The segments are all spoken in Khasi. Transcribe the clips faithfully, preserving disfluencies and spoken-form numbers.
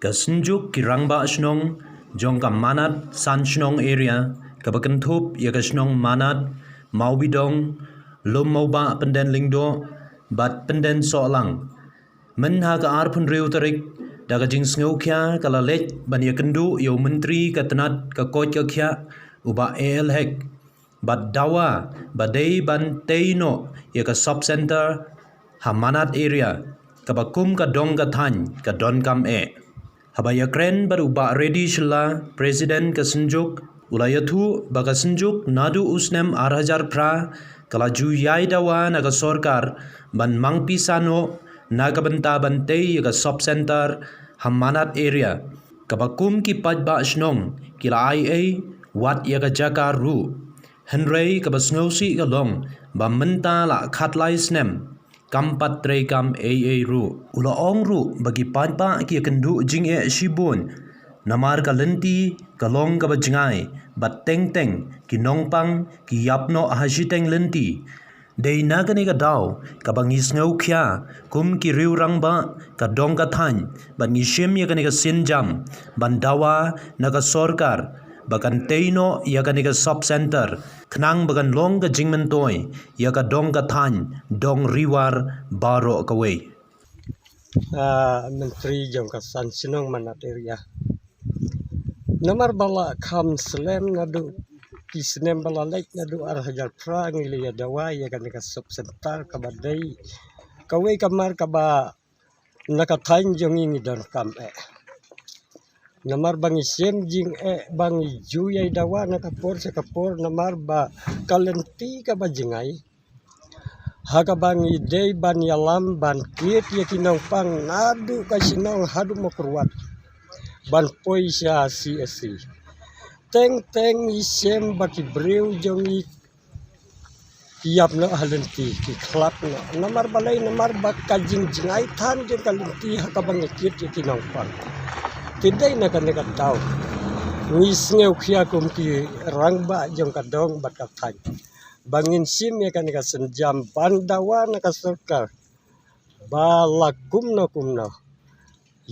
Ka Synjuk ki Rangbah Shnong jong ka Manad San Shnong Area, kaba kynthup ïa ka shnong Manad, Mawbidong, Lum Mawbah Pynden Lyngdoh bad Pynden Sohlang, mynha ka arphew hynriew tarik, da ka jingsngewkhia ka la leit ban ïakynduh ïa u Myntri ka tnat ka koit ka khiah, u Bah A L Hek, bad dawa ba dei ban tei noh ïa ka sub center ha Manad area, kaba kum ka dong ka thaiñ ka donkam eh. Haba ïakren bad u Bah Reddy Shylla, President ka Synjuk, u la ïathuh ba ka Synjuk naduh u snem ar hajar phra ka la ju ïai dawa na ka sorkar ban mang pisa noh na ka bynta ban tei ïa ka sub center ha Manad area, kaba kum ki paidbah shnong ki la ai ei wat ïa ka jaka ruh. Hynrei kaba sngewsih ka long ba mynta la khatlai snem kam pat treikam ei ei ruh. U la ong ruh ba ki paidbah ki ïakynduh jingeh shibun namar ka lynti ka long kaba jngai, bad teng teng ki nongpang ki ïap noh ha shiteng lynti. Dei na kane ka daw kaba ngi sngewkhia kum ki riew rangbah ka dong ka thaiñ, bad ngi shim ïa kane ka sienjam ban dawa na ka sorkar ba kan tei noh ïa kane ka sub center, khnang ba kan long ka jingmyntoi ïa ka dong ka thaiñ, dong riwar baroh kawei. Ah, Myntri jong ka San Shnong Manad area. Namar ba la kham slem naduh ki snem ba la leit naduh ar hajar phra ngi la ïa dawa ïa kane ka sub center kaba dei kawei ka mar kaba na ka thaiñ jong ngi ngi donkam eh. Namar ba ngi shem jingeh ba ngi ju ïai dawa na ka por sha ka por namar ba ka lynti kaba jngai. Ha kaba ngi dei ban ïalam ban kit ïa ki nongpang naduh ka shnong haduh Mawkyrwat ban poi sha C S C. Teng teng ngi shem ba ki briew jong ngi ki ïap noh ha lynti, ki khlad noh. Namar balei? Namar ba ka jingjngai than jong ka lynti ha kaba ngi kit ïa ki nongpang. Te dei na kane ka daw ngi sngewkhia kum ki rangbah jong ka dong bad ka thaiñ ba ngin shim ïa kane ka sienjam ban dawa na ka sorkar ba la kumno kumno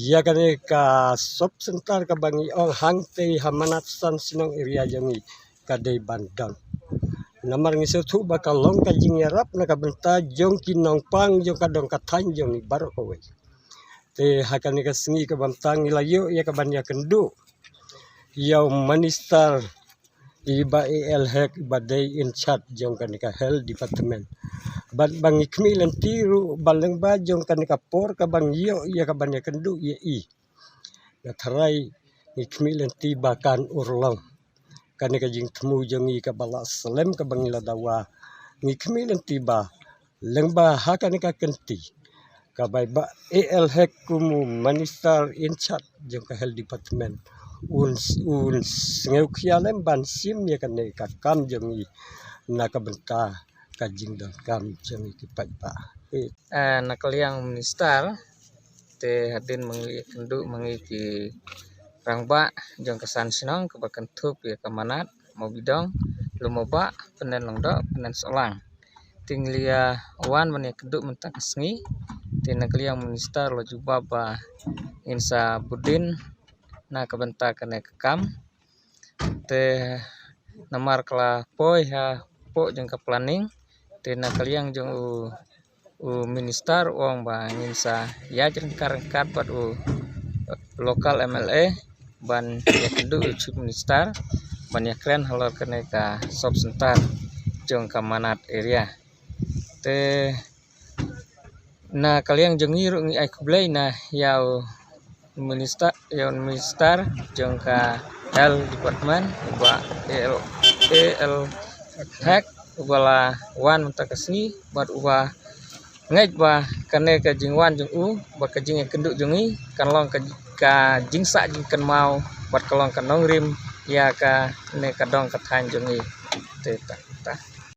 ïa kane ka sub center kaba ngi ong hangtei ha Manad San Shnong area jong ngi ka dei ban don. Namar ngi sngewthuh ba ka long ka jingïarap na ka bynta jong ki nongpang jong ka dong ka thaiñ jong ngi baroh kawei. Te ha kane ka sngi kaba mynta ngi la ïoh ïa ka ban ïakynduh ïa u minister i Bah A L Hek ba dei in charge jong kane ka health department. Bad ba ngi khmih lynti ruh ba lyngba jong kane ka por kaba ngi ïoh ïa ka ban ïakynduh ïa i, nga tharai ngi khmih lynti ba kan urlong kane ka jingthmu jong ngi kaba la slem kaba ngi la dawa. Ngi khmih lynti ba lyngba ha kane ka kynti kaba i Bah A L Hek kum u minister in charge jong ka health department un, un sngewkhia lem ban shim ïa kane ka kam jong ngi na ka bynta ka jingdonkam jong ngi ki paidbah. Eh, na ka liang minister, te hadien ba ngi ïakynduh ma ngi ki rangbah jong ka San Shnong kaba kynthup ïa ka Manad, Mawbidong, Lum Mawbah, Pynden Lyngdoh, Pynden Sohlang. Te ngi la wan ban ïakynduh mynta ka sngi. Te na ka liang minister la jubab ba ngin sa budien na ka bynta kane ka kam. Te namar ka la poi hapoh jong ka planning, te na ka liang jong u, u minister u ong ba ngin sa ïaid ryngkat ryngkat bad u local M L A ban ïakynduh u chief minister ban ïakren halor kane ka sub center jong ka Manad area. Te na ka liang jong ngi ruh ngi ai khublei na ïa u minister, ïa u minister jong ka health department, u Bah A L, A L Hek, uba la wan mynta ka sngi bad uba ngeit ba kane ka jingwan jong u bad ka jingïakynduh jong ngi kan long ka, ka jingsah jingkynmaw bad ka long ka nongrim ïa kane ka dong ka thaiñ jong ngi. Te ta, ta.